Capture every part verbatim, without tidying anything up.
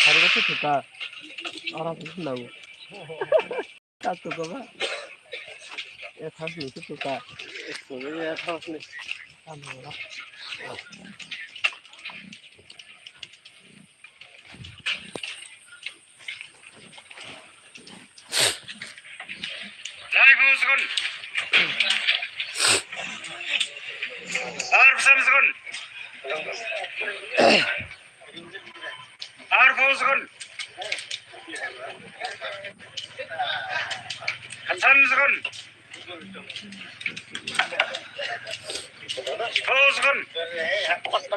Hari ko suka. Orang tu nau. Satu ko ba. Ya thas ni suka. Suka ya thas ni. Lai bo sukun. Ar bwsam sukun. Ar bo sukun. Hasan sukun. Hasan. Hasan.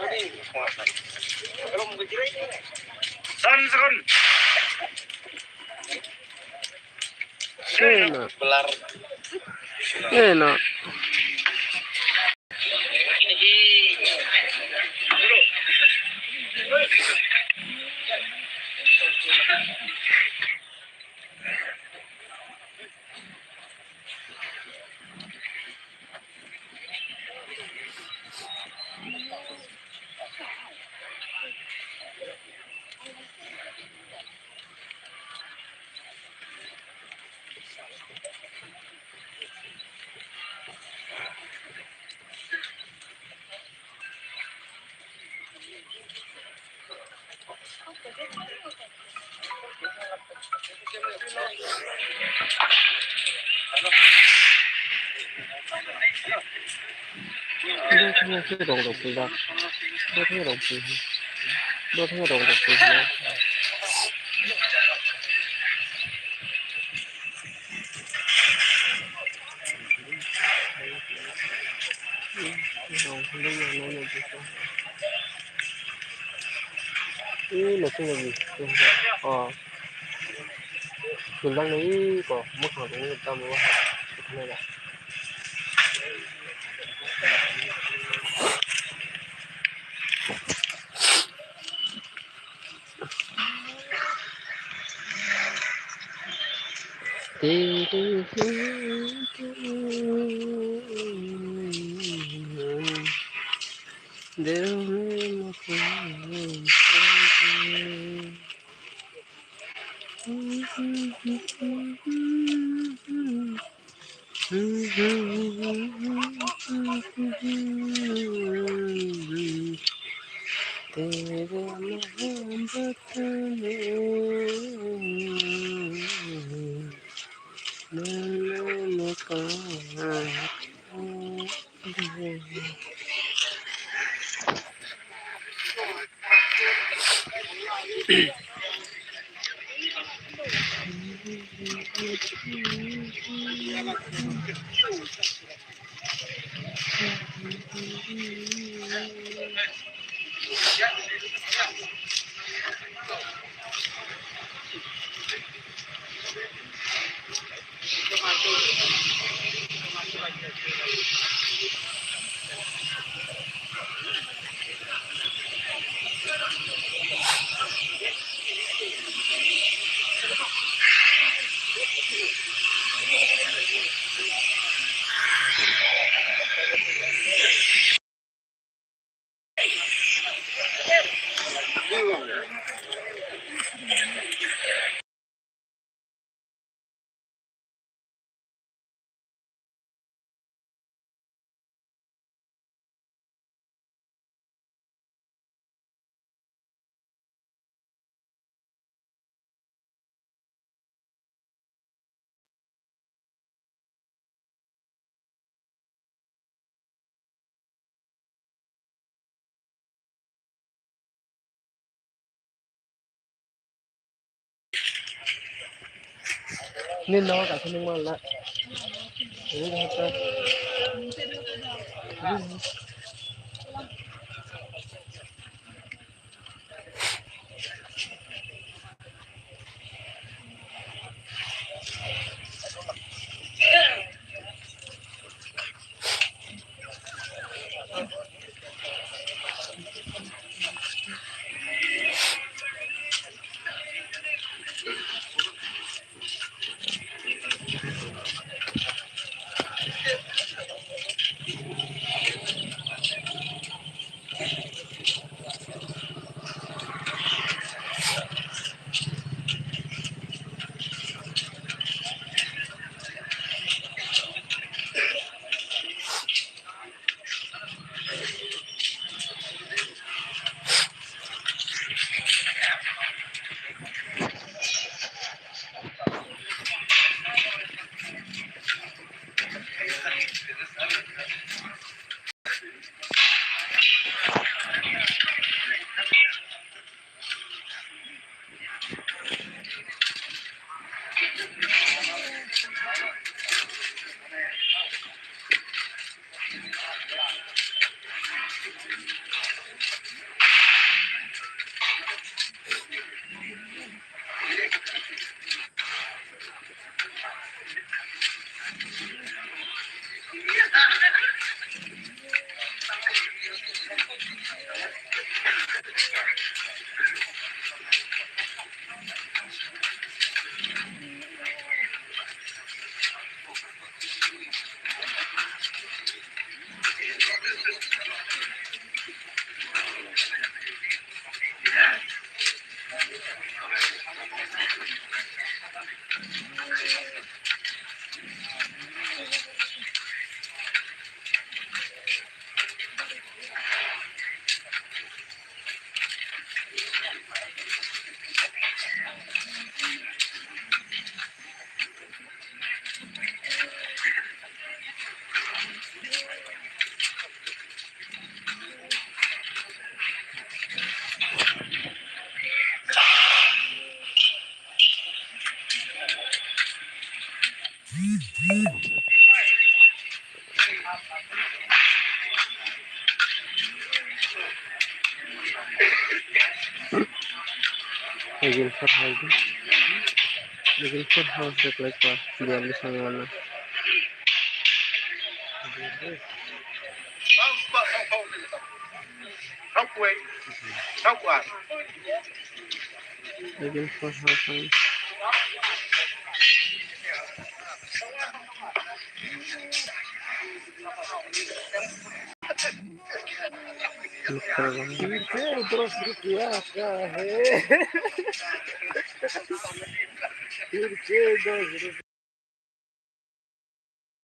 Ena. Ena. Ih, no sung lagi. Oh. Sulang ni ko, mo ko ni tam mo. तेरे मोहब्बत में मैंने मुकाम Nini nogo kaisa nung manla. Nini nogo ta. Agent for house. Agent for house se kwlai kha, biyang bwskango ano. Agent for house ang. फिर से उधर से क्या आता है? फिर से उधर से